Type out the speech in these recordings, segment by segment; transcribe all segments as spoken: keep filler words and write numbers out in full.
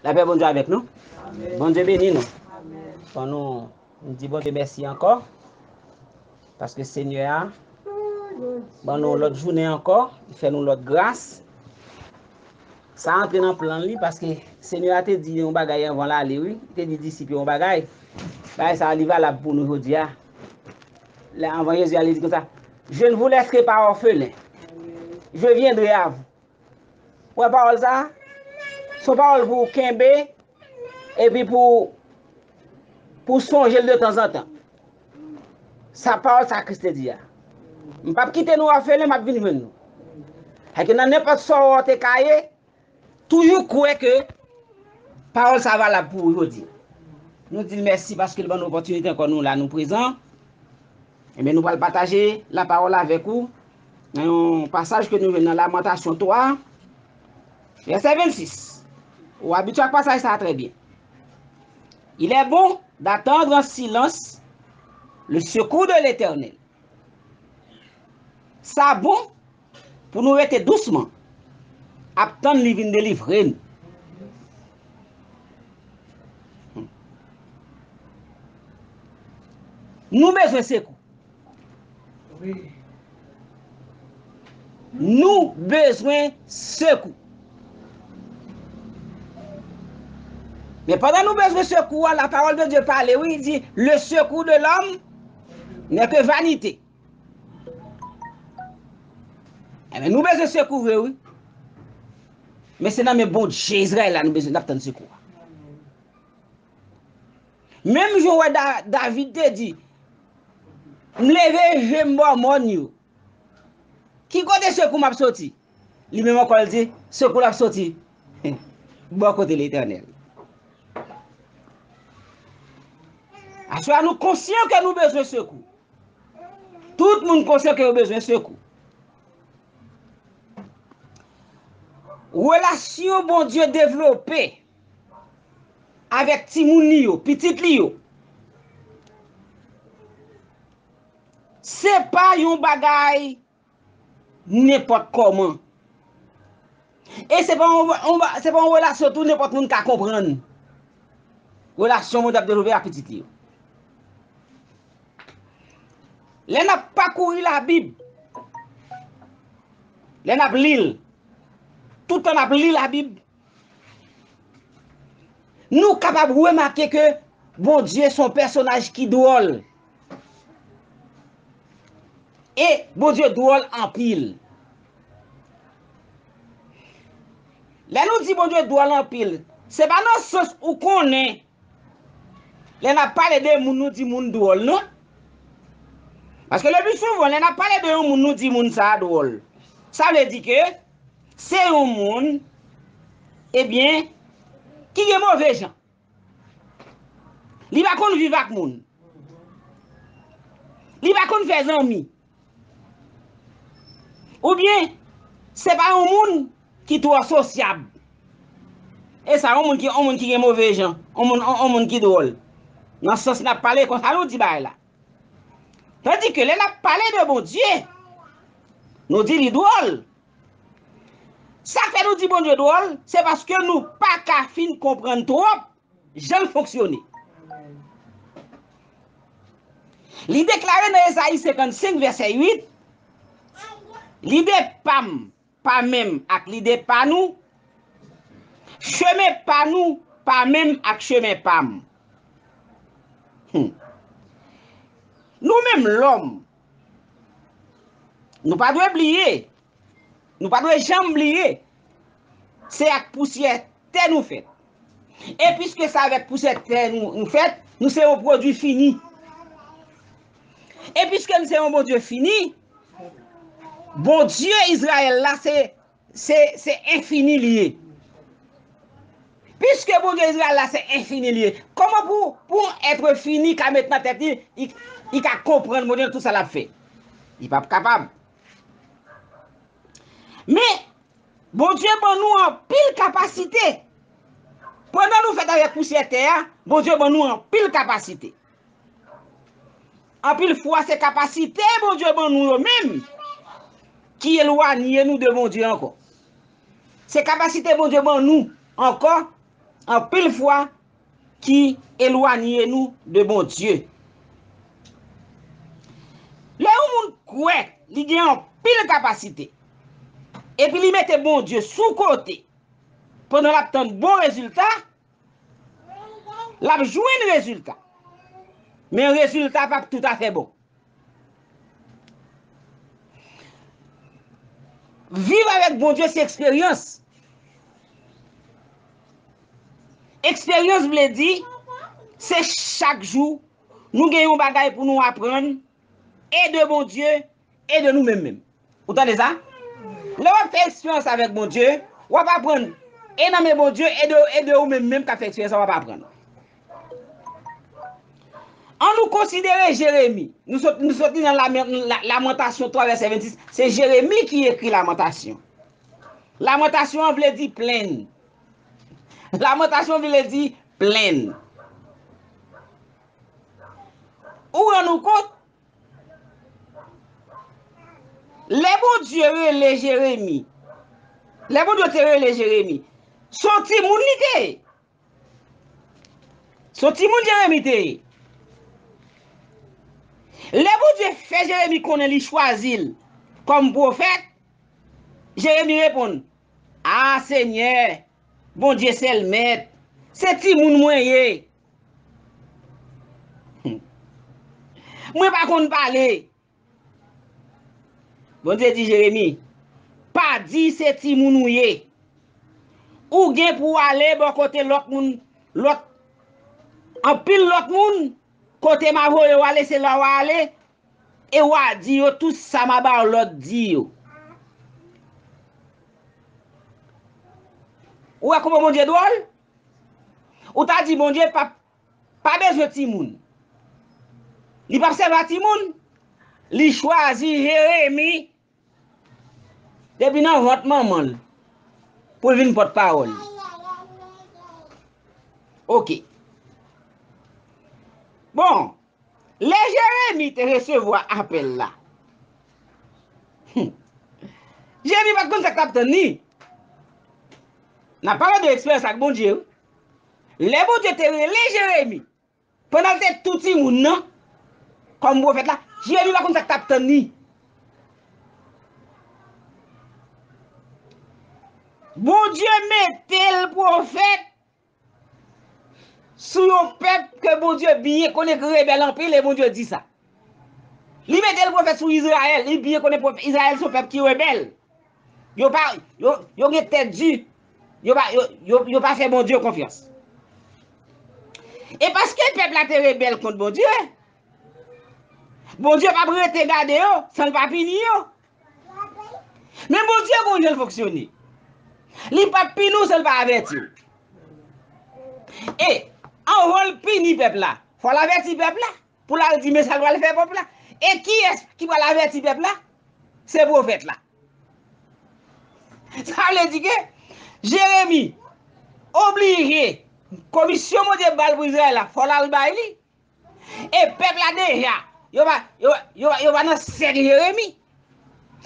Lapè Bondye avèk nou. Bondye beni nou. Fò nou di Bondye mèsi ankò. Paske Senyè a ban nou lòt jounen ankò, li fè nou lòt gras. Sa antre nan plan li, paske Senyè a te di yon bagay anvan l ale, wi. Li te di disip yo yon bagay. Bagay sa a, li valab pou nou jodi a. Lè anvan Jezi ale, li di konsa, Je ne vous laisserai pas orphelins. Je viendrai à vous. Ou wè pawòl sa a? Se yon pawòl pou w kenbe, epi pou, pou w sonje l de tanzantan. Sa pawòl sa Kris te di a. M p ap kite nou òfelen, m ap vin jwenn nou. Sèke nan nenpòt sa w te ka ye, toujou kwè ke pawòl sa valab pou ou jodi. Nou di l mèsi paske l ban nou opòtinite ankò, nou la, nou prezan. Ebyen, nou pral pataje lapawòl avèk ou nan yon pasaj ke nou jwenn nan Lamantasyon twa, vèsè vennsis. Ou abitye ak pasaj sa a trè byen. Il est bon d'attendre en silence le secours de l'Éternel. Sa bon pou nou rete dousman, ap tann li vin delivre nou. Nou bezwen sekou. Nou bezwen sekou. Men pandan nou bezwen sekou a, la parole de Dieu pale, wi, li di, le secours de l'homme n'est que vanité. Ebyen, nou bezwen sekou vre, wi. Men se nan men Bondye Izrayèl la nou bezwen, n ap tann sekou a. Menm jan w wè Da-, David te di, m leve je m bò mòn yo. Ki kote sekou m ap soti? Li menm ankò l di, sekou l ap soti bò kote Letènèl. Aswè a nou konsyan ke nou bezwen sekou. Tout moun konsyan ke yo bezwen sekou. Relasyon Bondye devlope avèk timoun li yo, pitit li yo, se pa yon bagay nenpòt kòman. E se pa yon, yon ba-, se pa yon relasyon tou nenpòt moun ka konprann. Relasyon Bondye ap devlope ak pitit li yo. Lè n ap pakouri Labib, lè n ap li l, tout tan n ap li Labib, nou kapab remake ke Bondye se yon pèsonaj ki dwòl. E Bondye dwòl anpil. Lè nou di Bondye dwòl anpil, se pa nan sans ou konnen lè n ap pale de moun, nou di moun dwòl, non. Paske le pli souvan, lè n ap pale de yon moun, nou di moun sa a dwòl. Sa vle di ke se yon moun, ebyen, ki gen move jan. Li pa konn viv ak moun. Li pa konn fè zanmi. Oubyen, se pa yon moun ki twò sosyab. E sa, yon moun ki, yon moun ki gen move jan, yon moun, yon, yon moun ki dwòl. Nan sans n ap pale, konsa nou di bagay la. Tandike lè n ap pale de Bondye, nou di li dwòl. Sa k fè nou di Bondye dwòl, se paske nou pa ka fin konprann twòp jan l fonksyone. Li deklare nan Ezayi senkannsenk, vèsè uit, lide pa m pa menm ak lide pa nou, chemen pa nou pa menm ak chemen pa m. Hmm. Nou menm lòm, nou pa dwe bliye, nou pa dwe janm bliye, se ak pousyè tè nou fèt. E piske se avèk pousyè tè nou, nou fèt, nou se yon pwodui fini. E piske nou se yon Bondye fini, Bondye Izrayèl la se, se, se enfini li ye. Piske Bondye Izrayèl la se enfini li ye, kòman pou, pou yon èt fini ka met nan tèt li, li, li ka konprann Bondye nan tout sa l ap fè? Li p ap kapab. Men, Bondye ban nou anpil kapasite. Pandan nou fèt avèk pousyè tè a, Bondye ban nou anpil kapasite. Anpil fwa, se kapasite Bondye ban nou yo menm ki elwanye nou de Bondye ankò. Se kapasite Bondye ban nou ankò anpil fwa ki elwanye nou de Bondye. Lè yon moun kwè li gen anpil kapasite, epi li mete Bondye sou kote pandan l ap tann bon rezilta, l ap jwenn rezilta. Men rezilta p ap toutafè bon. Viv avèk Bondye se eksperyans. Eksperyans vle di, se chak jou nou gen yon bagay pou nou aprann, e de Bondye, e de nou menm menm. Ou tande sa? Lè w ap fè eksperyans avèk Bondye, w ap aprann, e nan men Bondye, e de, e de ou menm menm k ap fè eksperyans la, w ap aprann. An nou konsidere Jeremi. Nou sot, nou sot li nan Lame-, La-, Lamantasyon twa, vèsè vennsis. Se Jeremi ki ekri Lamantasyon. Lamantasyon an vle di plenn. Lamantasyon vle di plenn. Ou rann ou kont? Lè Bondye rele Jeremi, lè Bondye te rele Jeremi, se yon timoun li te ye. Se yon timoun Jeremi te ye. Lè Bondye fè Jeremi konnen li chwazi l kòm pwofèt, Jeremi reponn, "A Senyè, Bondye sèl mèt, se timoun mwen ye. Mwen pa konn pale." Bondye di Jeremi, "Pa di se timoun ou ye. Ou gen pou w ale bò kote lòt moun, lòt, anpil lòt moun, kote m a voye w ale, se la w a ale, e w a di yo tout sa m a ba w lòd di yo." Ou wè kòman Bondye dwòl? Ou ta di Bondye p ap, pa bezwen timoun. Li p ap sèvi a timoun. Li chwazi Jeremi depi nan vant manman l pou l vin pòtpawòl. Oke. Bon, lè Jeremi te resevwa apèl la, hmm, Jeremi pa t konn sa k t ap tann li. N ap pale de eksperyans ak Bondye, wi. Lè Bondye te rele Jeremi, pandan l te tou timoun nan, kòm pwofèt la, Jeremi pa konn sa k t ap tann li. Bondye mete l pwofèt sou yon pèp ke Bondye byen konnen ki rebèl anpil, e Bondye di sa. Li mete l pwofèt sou Izrayèl, li byen konnen pwofèt, Izrayèl se yon pèp ki rebèl. Yo pa, yo, yo gen tèt di, yo pa, yo, yo, yo pa fè Bondye konfyans. E paske pèp la te rebèl kont Bondye, Bondye p ap rete gade yo san l pa pini yo. Men Bondye gon jan l fonksyone. Li p ap pini w san l pa avèti w. E, anvan l pini pèp la, fò l avèti pèp la pou l al di men sa l pral fè pèp la. E kiyès ki pral avèti pèp la? Se pwofèt la. Sa vle di ke Jeremi oblije, komisyon Bondye ba l pou Izrayèl la, fò l al bay li. E pèp la deja, yo pa, yo, yo, yo pa nan sèk Jeremi.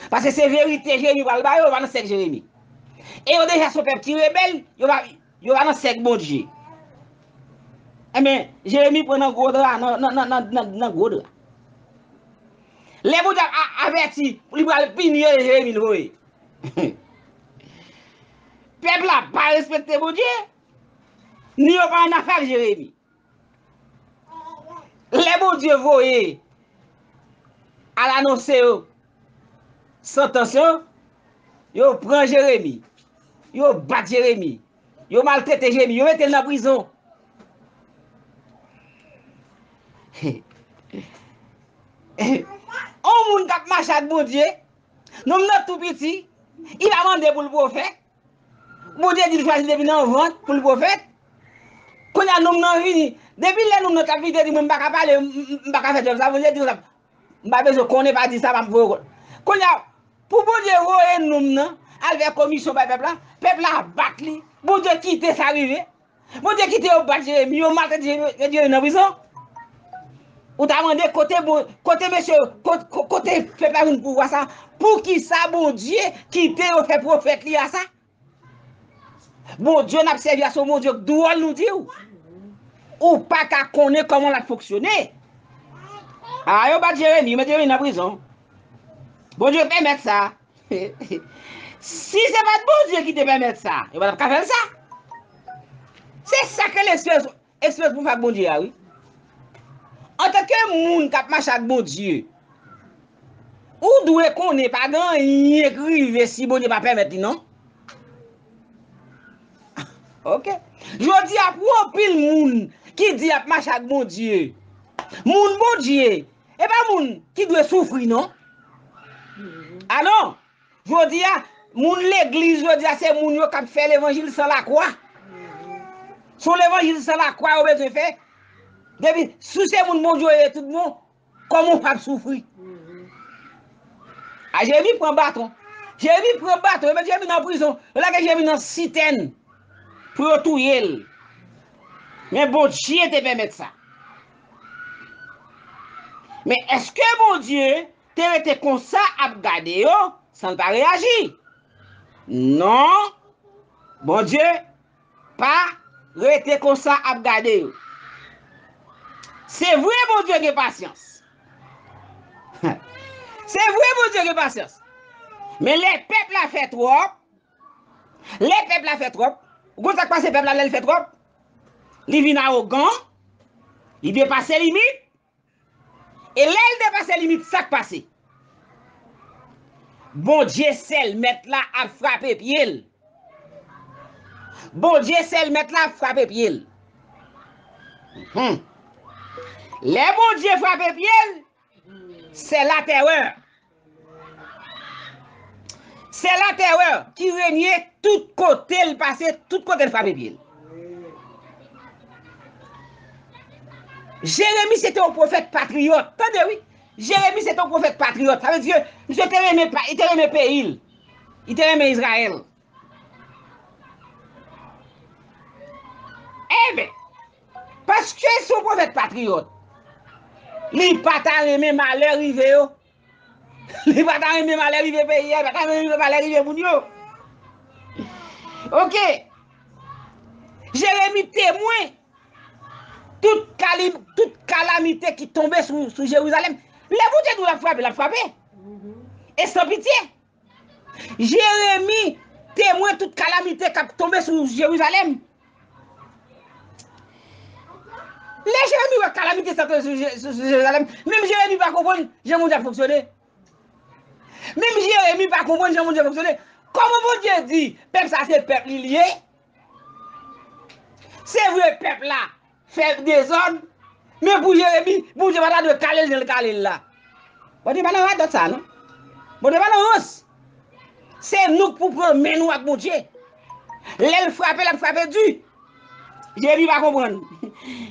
Paske se verite Jeremi pral ba yo, yo pa nan sèk Jeremi. E yo deja se yon pèp ki rebèl, yo pa, yo pa nan sèk Bondye. Enben, Jeremi pran nan gwo dra, nan, nan, nan, nan, nan, nan gwo dra. Lè Bondye ap a-, avèti, li pral pini yo, e Jeremi l voye. Pèp la pa respekte Bondye, ni yo pa annafè ak Jeremi. Lè Bondye voye al anonse yo santans yo, yo pran Jeremi, yo bat Jeremi, yo maltrete Jeremi, yo mete l nan prizon. On moun k ap mache ak Bondye, nonm nan tou piti, li pa mande pou l pwofèt. Bondye di l chwazi l depi nan vant pou l pwofèt. Kounye a, nonm nan vini. Depi lè nonm nan t ap vini, te di, "Mwen, m pa ka pale, m, m, m pa ka fè djòb sa." Bondye di konsa, "M pa bezwen konnen, pa di sa, m ap voye w." Kounye a, pou Bondye voye nonm nan al fè komisyon bay pèp la, pèp la bat li. Bondye kite sa rive. Bondye kite yo bat Jeremi, yo maltrete Jeremi, yo mete Jeremi nan prizon. Ou ta mande kote bon, kote mesye, ko-, ko-, kote pèp la jwenn pouvwa sa? Poukisa Bondye kite yo fè pwofèt li a sa? Bondye n ap sèvi a se yon Bondye dwòl, nou di w. Ou pa ka konnen kòman l ap fonksyone. A, yo bat Jeremi, yo met Jeremi nan prizon. Bondye pèmèt sa. Si se pa t Bondye ki te pèmèt sa, yo pa t ap ka fè l sa. Se sa ke l eksperyans, eksperyans pou m fè ak Bondye a, wi. Antanke moun k ap mache ak Bondye, ou dwe konnen pa gen anyen k rive si Bondye pa pèmèt li, non. Ok. Jodi a, pou anpil moun ki di y ap mache ak Bondye, moun Bondye, e pa moun ki dwe soufri, non. A non. Jodi a, moun legliz, jodi a, se moun yo k ap fè levanjil san lakwa. Se yon levanjil san lakwa yo bezwen fè. Depi, si w se moun Bondye w ye tout bon, kòman w p ap soufri? A, Jeremi pran baton. Jeremi pran baton. Yo met Jeremi nan prizon. Yo lage Jeremi nan sitèn pou yo touye l. Men Bondye te pèmèt sa. Men èske Bondye te rete konsa ap gade yo san l pa reyaji? Non. Bondye pa rete konsa ap gade yo. Se vre Bondye gen pasyans. Se vre Bondye gen pasyans. Men lè pèp la fè twòp, lè pèp la fè twòp, ou konn sa k pase pèp la lè l fè twòp? Li vin awogan, li depase limit, e lè l depase limit, sa k pase? Bondye sèl mèt la ap frape pye l. Bondye sèl mèt la ap frape pye l. Hmm. Lè Bondye frape pye l, se latèrè. Se latèrè ki renye tout kote l pase, tout kote l frape pye l. Jeremi se te yon pwofèt patriyòt. Tande wi. Jeremi se te yon pwofèt patriyòt. Sa vle di ke misye te renmen pa, li te renmen peyi l. Li te renmen Izrayèl. Enben, paske se yon pwofèt patriyòt, li pa ta renmen malè rive yo. Li pa ta renmen malè rive peyi a, li pa ta renmen malè rive moun yo. Ok. Jeremi temwen tout kali-, tout kalamite ki tonbe sou, sou Jerizalèm. Lè Bondye di w l ap frape, l ap frape. E san pitye. Jeremi temwen tout kalamite k ap tonbe sou Jerizalèm. Lè Jeremi wè kalamite sa tonbe sou Je-, sou, sou Jerizalèm, menm Jeremi pa konprann jan Bondye ap fonksyone. Menm Jeremi pa konprann jan Bondye fonksyone. Kòman Bondye di pèp sa se pèp li l ye? Se vre pèp la fè dezòd, men pou Jeremi, Bondye pa ta dwe kale l jan l kale l la. Bondye pa nan radòt sa, non. Bondye pa nan rans. Se nou k pou pran men nou ak Bondye. Lè l frape, l ap frape di. Jeremi pa konprann.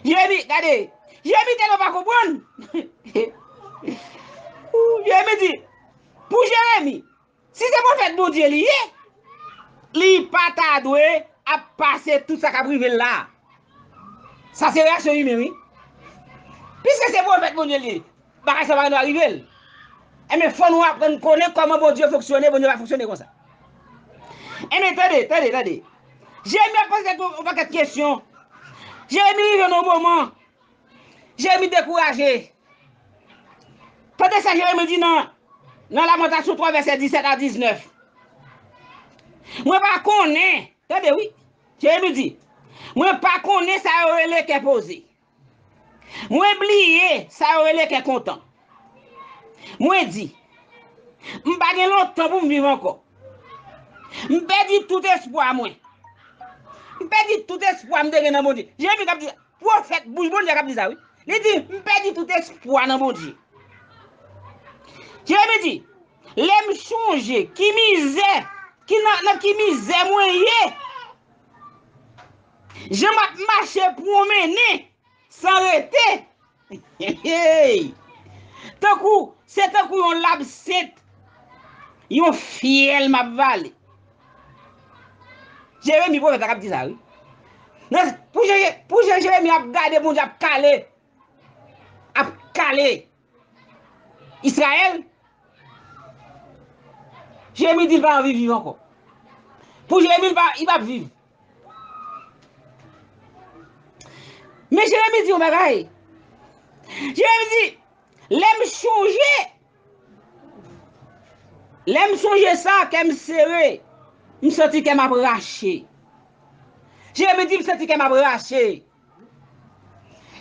Jeremi, gade, Jeremi tèlman pa konprann. Jeremi di, pou Jeremi, si se pwofèt Bondye li ye, li pa ta dwe ap pase tout sa k ap rive l la. Sa se reyaksyon imen, wi. Piske se pwofèt Bondye li ye, bagay sa pa gen dwa rive l. Enben, fò nou aprann konnen kòman Bondye fonksyone, Bondye pa fonksyone konsa. Enben, tande, tande, tande. Jeremi ap poze tèt yon pakèt kesyon. Jeremi rive nan yon moman, Jeremi dekouraje. Tande sa Jeremi di nan, nan Lamantasyon twa, vèsè disèt a diznèf. Mwen pa konnen, tande wi, Jeremi di, mwen pa konnen sa yo rele kè poze. Mwen bliye sa yo rele kè kontan. Mwen di, m pa gen lontan pou m viv ankò. M pèdi tout espwa mwen. M pèdi tout espwa m te gen nan Bondye. Jeremi k ap di sa. Pwofèt bouch Bondye k ap di sa, wi. Li di, m pèdi tout espwa nan Bondye. Jeremi di, lè m chonje ki mizè, ki nan, nan ki mizè mwen ye, jan m ap mache pwonmennen san rete. Hey! Tankou, se tankou yon labsent, yon fyèl m ap vale. Jeremi pwofèt la k ap di sa, wi. Nan, pou jan, pou jan Jeremi ap gade Bondye ap kale, ap kale Izrayèl, Jeremi di l pa anvi viv ankò. Pou Jeremi, li pa, li p ap viv. Men Jeremi di yon bagay. Jeremi di, lè m chonje, lè m sonje sa, kè m sere, m santi kè m ap rache. Jeremi di, m santi kè m ap rache.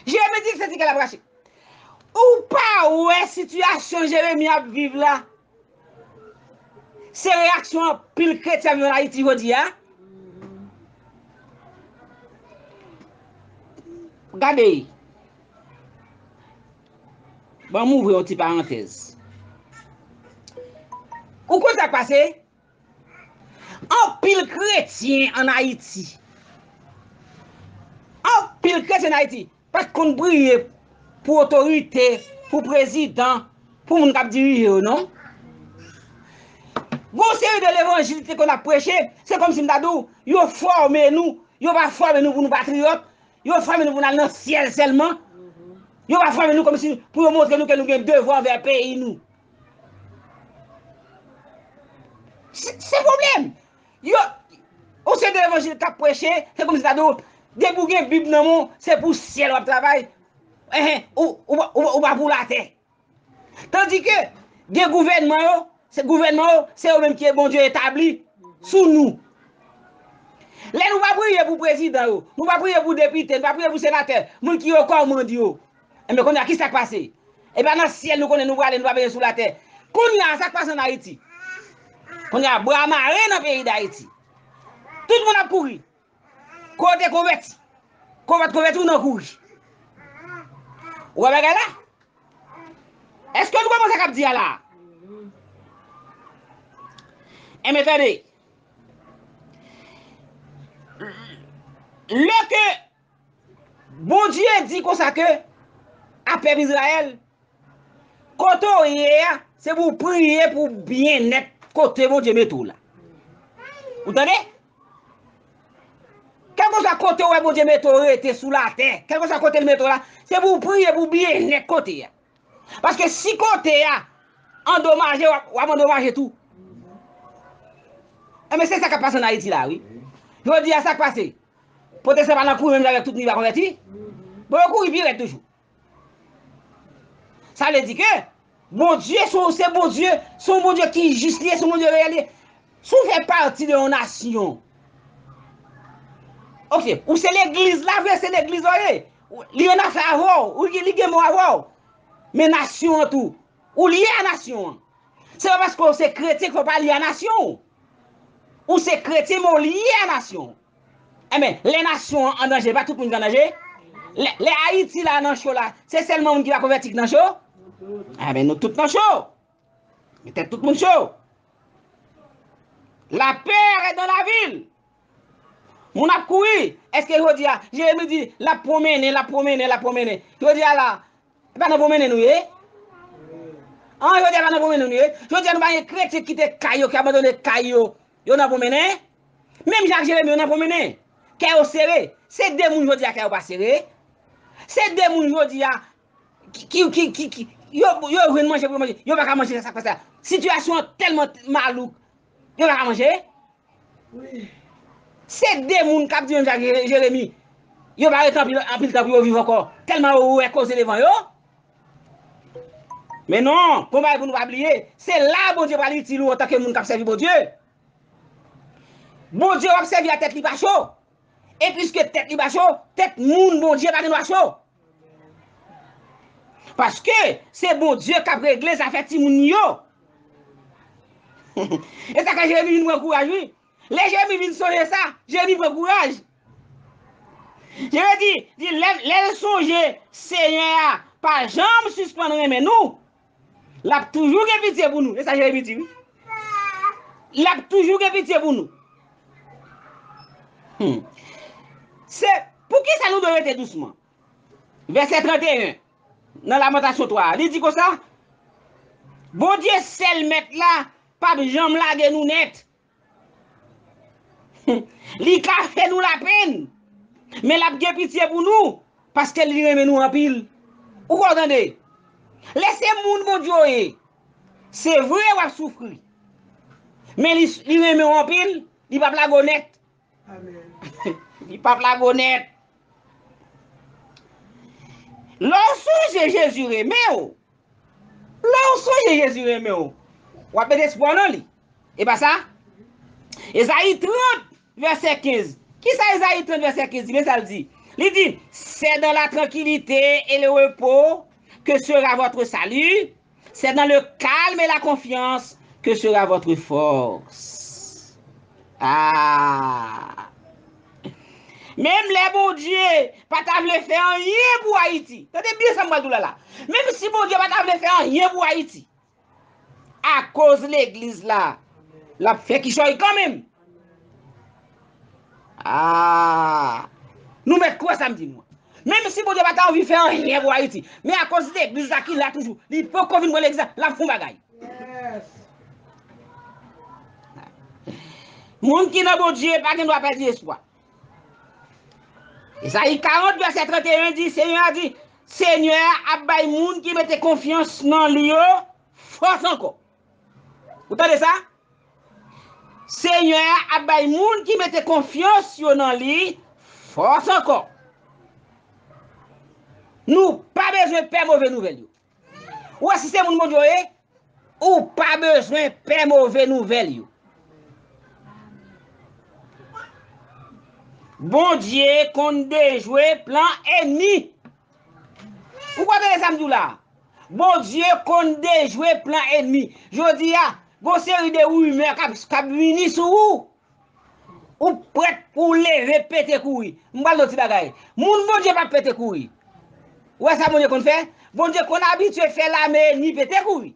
Jeremi di, m santi kè l ap rache. Ou pa wè sitiyasyon Jeremi ap viv la? Se reyaksyon anpil kretyen ap viv ann Ayiti jodi a. Gade. Ban m ouvri yon ti parantèz. Ou konn sa k pase? Anpil kretyen ann Ayiti. Anpil kretyen ann Ayiti pa t konn priye pou otorite, pou prezidan, pou moun k ap dirije yo, non. Gon seri de levanjil ki te konn ap preche, se kòmsi m ta di w, yo fòme nou, yo pa fòme nou pou nou patriyòt, yo fòme nou pou n al nan syèl sèlman. Yo pa fòme nou kòmsi pou yo montre nou ke nou gen devwa anvè peyi nou. Se se pwoblèm. Yo, ou se de levanjil k ap preche, se kòmsi ta di w, depi w gen Bib nan men w, se pou syèl w ap travay. Enhen, ou, ou, ou, ou pa pou latè. Tandike, gen gouvènman yo, se gouvènman yo, se yo menm ki Bondye etabli sou nou. Lè nou pa priye pou prezidan yo, nou pa priye pou depite, nou pa priye pou senatè, moun ki yo kòmand yo. Enben, kounye a, ki sa k pase? E pa nan syèl nou konnen nou prale, nou pa bezwen sou latè. Kounye a, sa k pase ann Ayiti? Kounye a, bra mare nan peyi Dayiti. Tout moun ap kouri. Kote konvèti? Kou pa t konvèti, ou nan kouri. Ou wè bagay la? Èske nou konprann sa k ap di a la? Enben, tande. Lè ke Bondye di konsa ke a pèp Izrayèl, kote w ye a, se pou w priye pou byennèt kote Bondye mete w la. Ou tande? Kèlkeswa kote w wè Bondye mete w rete sou latè, kèlkeswa kote l mete w la, se pou w priye pou byennèt kote a. Paske si kote a andomaje, w ap, w ap andomaje tou. Enben, se sa k ap pase ann Ayiti la, wi. Jodi a, sa k pase? Pwotestan pa nan kouri menm jan avèk tout moun ki pa konvèti? Bon, yo kouri pi rèd toujou. Sa vle di ke Bondye, se yon, se Bondye, se yon Bondye ki jis li ye, se yon Bondye reyèl li ye. Si w fè pati de yon nasyon, oke, ou se legliz la, vre, se legliz ou ye. Li annafè avè w, ou, li gen mo avè w. Men nasyon an tou, ou lye a nasyon an. Se pa paske w se kretyen ke w pa lye a nasyon w. Ou se kretyen, men w lye a nasyon w. Enben, lè nasyon an an danje, pa tout moun ki an danje. Lè, lè Ayiti la nan cho la, se sèlman moun ki pa konvèti ki nan cho? Enben, nou tout nan cho. Men tèt tout moun cho. La peur est dans la ville. Moun ap kouri. Èske jodi a, Jeremi di, l ap pwomennen, l ap pwomennen, l ap pwomennen. Jodi a la, e pa nan pwomennen nou ye? An, jodi a pa nan pwomennen nou ye? Jodi a nou pa gen kretyen ki kite kay yo, ki abandone kay yo, yo nan pwomennen? Menm jan ak Jeremi, yo nan pwomennen. Kè yo sere. Se de moun jodi a kè yo pa sere. Se de moun jodi a ki, ki, ki, ki, ki, yo, yo jwenn manje pou yo manje. Yo pa ka manje, sa k fè sa. Sitiyasyon an tèlman malouk. Yo pa ka manje. Se de moun k ap di menm jan ak Je-, Jeremi. Yo pa rete anpil, anpil tan pou yo viv ankò. Tèlman yo wè koze devan yo. Men non, konba pou nou pa bliye. Se la Bondye pral itil ou antanke moun k ap sèvi Bondye. Bondye w ap sèvi a tèt li pa cho. E piske tèt li pa cho, tèt moun Bondye pa gen dwa cho. Paske se Bondye k ap regle zafè timoun yo. E sa k fè Jeremi vin pran kouraj, wi. Lè Jeremi vin sonje sa, Jeremi pran kouraj. Jeremi di, di, lè, lè l sonje Senyè a pa janm sispann renmen nou, l ap toujou gen pitye pou nou. E sa Jeremi di, wi. L ap toujou gen pitye pou nou. Hmm. Se poukisa nou dwe rete dousman? Vèsè trannteyen, nan Lamantasyon twa, li di konsa, Bondye sèl Mèt la p ap janm lage nou nèt. Li ka fè nou lapenn, men l ap gen pitye pou nou, paske li renmen nou anpil. Ou kwè w tande? Lè se moun Bondye w ye, se vre w ap soufri, men li, li renmen w anpil, li p ap lage w nèt. Amèn. Li p ap lage w nèt. Lè w sonje Jezi renmen w, lè w sonje Jezi renmen w, w ap mete espwa w nan li. E pa sa? Ezayi trant, vèsè kenz. Kisa Ezayi trant, vèsè kenz di? Men sa l di. Li di, c'est dans la tranquillité et le repos que sera votre salut. C'est dans le calme et la confiance que sera votre force. Ah! Menm lè Bondye pa ta vle fè anyen pou Ayiti. Tande byen sa m pral di w la la. Menm si Bondye pa ta vle fè anyen pou Ayiti, akoz legliz la, l ap fè kichòy kanmenm. Ah! Nou mèt kwè sa m di nou an. Menm si Bondye pa ta anvi fè anyen pou Ayiti, men akoz legliz la ki la toujou, li poko vin pran legliz la, l ap fè yon bagay. Moun ki nan Bondye pa gen dwa pèdi espwa. Ezayi karant, vèsè trannteyen di, Senyè a di, Senyè a ap bay moun ki mete konfyans nan li yo fòs ankò. Ou tande sa? Senyè a ap bay moun ki mete konfyans yo nan li fòs ankò. Nou pa bezwen pè move nouvèl yo. Ou wè, si se moun Bondye w ye, ou pa bezwen pè move nouvèl yo. Bondye konn dejwe plan ènmi. Ou konprann sa m di w la? Bondye konn dejwe plan ènmi. Jodi a, gon seri de rimè k ap, k ap vini sou ou. Ou prèt pou w leve pete kouri. M pral di w ti bagay. Moun Bondye p ap pete kouri. Ou wè sa Bondye konn fè? Bondye konn abitye fè lame ènmi pete kouri.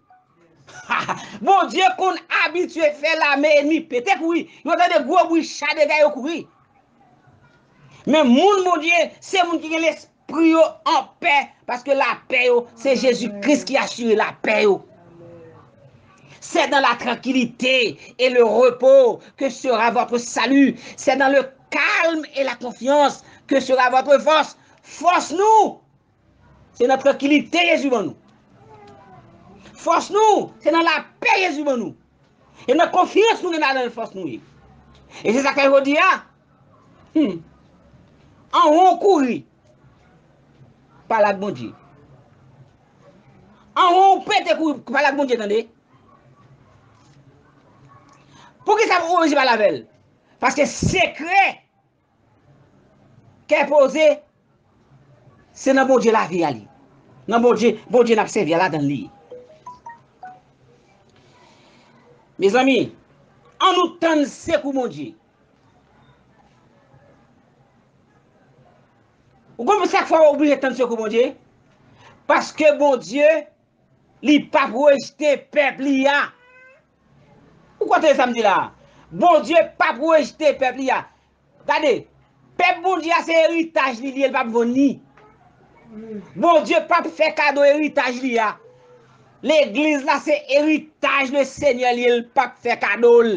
Bondye konn abitye fè lame ènmi pete kouri. Yo tande gwo bri cha dega yo kouri. Men moun Bondye, se moun ki gen lespri yo anpè, paske lapè yo, se Jezi Kris ki asire lapè yo. C'est dans la tranquillité et le repos que sera votre salut. C'est dans le calme et la confiance que sera votre force. Fòs nou, se nan trankilite Jezi ban nou. Fòs nou, se nan lapè Jezi ban nou. E nan konfyans nou gen ladan l fòs nou ye. E se sa k fè jodi a, hmm, anvan w kouri, pale ak Bondye. Anvan w pete kouri, pale ak Bondye, tande. Poukisa w oblije pale avè l? Paske sekrè kè poze, se nan Bondye lavi a li. Nan Bondye, Bondye n ap sèvi a ladan li. Mezanmi, ann nou tann sekou Bondye. Ou konn sa k fè w oblije tann sekou Bondye? Paske Bondye, li p ap rejte pèp li a. Ou konprann sa m di la? Bondye p ap rejte pèp li a. Gade, pèp Bondye a se eritaj li, li ye, li p ap vann li. Bondye p ap fè kado eritaj li a. Legliz la se eritaj le Senyè li ye, li p ap fè kado l.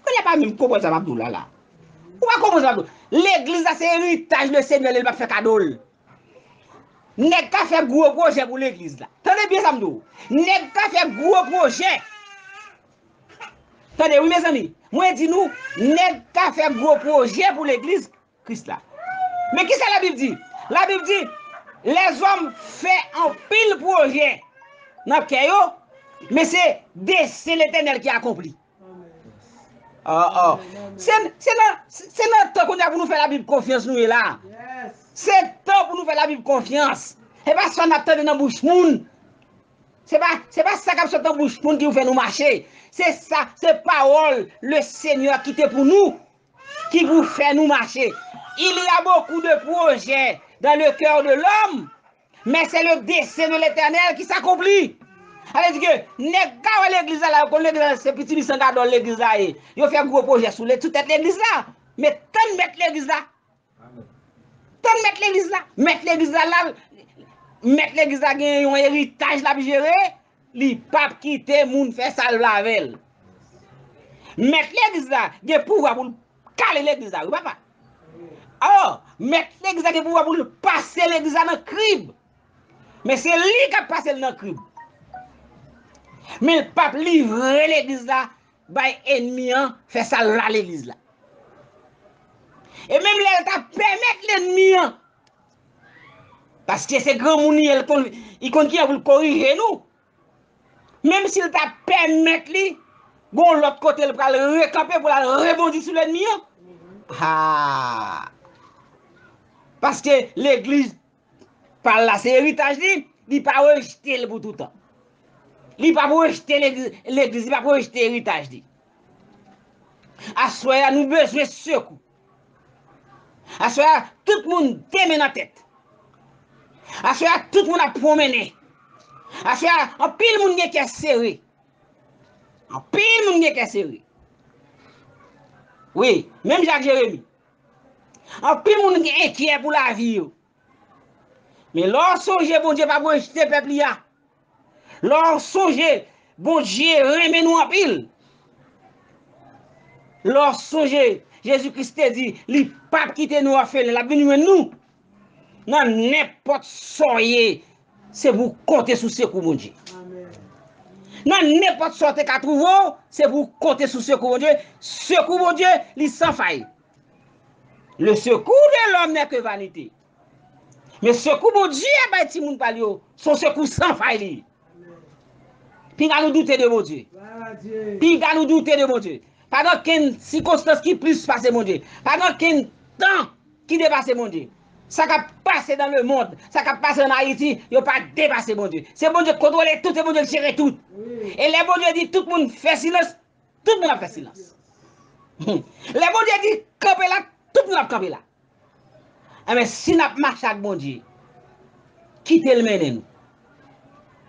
Kounye a pa menm konprann sa m ap di w la la. Ou pa konprann sa m ap di w. Legliz la se eritaj le Senyè li ye, li p ap fè kado l. Nèg ka fè gwo pwojè pou legliz la. Tande byen sa m di w. Nèg ka fè gwo pwojè. Tande wi mezanmi. Mwen di nou, nèg ka fè gwo pwojè pou legliz Kris la. Men kisa Labib di? Labib di, lèzòm fè anpil pwojè nan kè yo, men se desen Letènèl ki akonpli. Oh, oh. Se, se nan, se nan tan kounye a pou nou fè Labib konfyans nou ye la. Se tan pou nou fè Labib konfyans. Se pa sa n ap tande nan bouch moun. Se pa, se pa sa k ap sot nan bouch moun ki pou fè nou mache. Se sa, se pawòl le Senyè kite pou nou, ki pou fè nou mache. Il y a beaucoup de projets dans le cœur de l'homme, mais c'est le dessein de l'Éternel qui s'accomplit. Sa vle di ke nèg ka wè legliz la, la, yo konn legliz la, se pitimi san gadòl legliz la ye. Yo fè gwo pwojè sou le, sou tèt legliz la. Men tann mèt legliz la. Tann mèt legliz la. Mèt legliz la, la, mèt legliz la gen yon eritaj l ap jere. Li p ap kite moun fè sa l vle avè l. Mèt legliz la gen pouvwa pou l kale legliz la, wi, papa. Alò, mèt legliz la gen pouvwa pou l pase legliz la nan krib. Men se li k ap pase l nan krib. Men l p ap livre legliz la bay ènmi an fè sa l vle legliz la. E menm lè l ta pèmèt lènmi an Paske se granmoun li ye, l konn, li konn kijan pou l korije nou. Menm si l ta pèmèt li, gon lòt kote l pral rekanpe pou l al rebondi sou lènmi an. Ha! Paske legliz pa l la se eritaj li, li pa rejte l pou toutan. Li p ap rejte legliz, legliz, li p ap rejte eritaj li. Aswè a, nou bezwen sekou. Aswè a, tout moun de men nan tèt. Aswè a, tout moun ap pwonmennen. Aswè a, anpil moun gen kè sere. Anpil moun gen kè sere. Wi, menm jan ak Jeremi. Anpil moun gen enkyè pou lavi yo. Men lè w sonje Bondye p ap rejte pèp li a. Lè w sonje Bondye renmen nou anpil. Lè w sonje Jezi Kris te di li p ap kite nou òfelen, l ap vin jwenn nou. Nan nenpòt sa w ye, se pou w konte sou sekou Bondye. Nan nenpòt sa w te ka twouve w, se pou w konte sou sekou Bondye. Sekou Bondye, li san fay. Le secours de l'homme n'est que vanité. Men sekou Bondye bay timoun pa l yo, se yon sekou san fay li ye. Pinga nou doute de Bondye. Pinga nou doute de Bondye. Pa gen okenn sikonstans ki plis pase Bondye. Pa gen okenn tan ki depase Bondye. Sa k ap pase nan lemonn, sa k ap pase an Ayiti, yo pa depase Bondye. Se Bondye k kontwole tout, se Bondye k jere tout. E lè Bondye di tout moun fè silans, tout moun ap fè silans. Lè Bondye di kanpe la, tout moun ap kanpe la. Enben, si n ap mache ak Bondye, kite l mennen nou.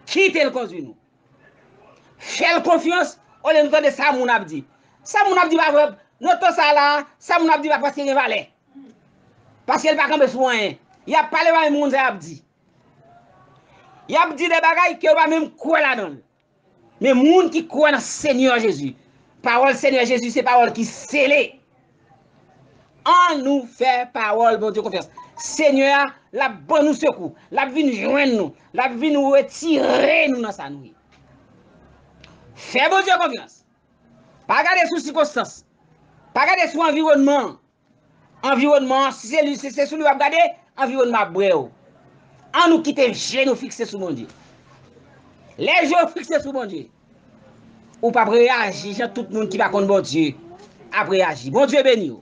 Kite l kondui nou. Fè l konfyans, olye nou tande sa moun ap di. Sa moun ap di pa vre, nan tan sa la, sa moun ap di pa prèske gen valè. Paske l pa kanpe sou anyen. Y ap pale pa menm moun sa y ap di. Y ap di de bagay ke yo pa menm kwè ladan l. Men moun ki kwè nan Senyè Jezi, pawòl Senyè Jezi se pawòl ki sele. Ann nou fè pawòl Bondye konfyans. Senyè a, l ap ban nou sekou, l ap vin jwenn nou, l ap vin retire nou nan sa nou ye. Fè Bondye konfyans. Pa gade sou sikonstans. Pa gade sou anviwònman an. Anviwònman an, si se li, si se sou li w ap gade, anviwònman ap bwè w. Ann nou kite je nou fikse sou Bondye. Lè je w fikse sou Bondye, ou p ap reyaji jan tout moun ki pa konn Bondye ap reyaji. Bondye beni w.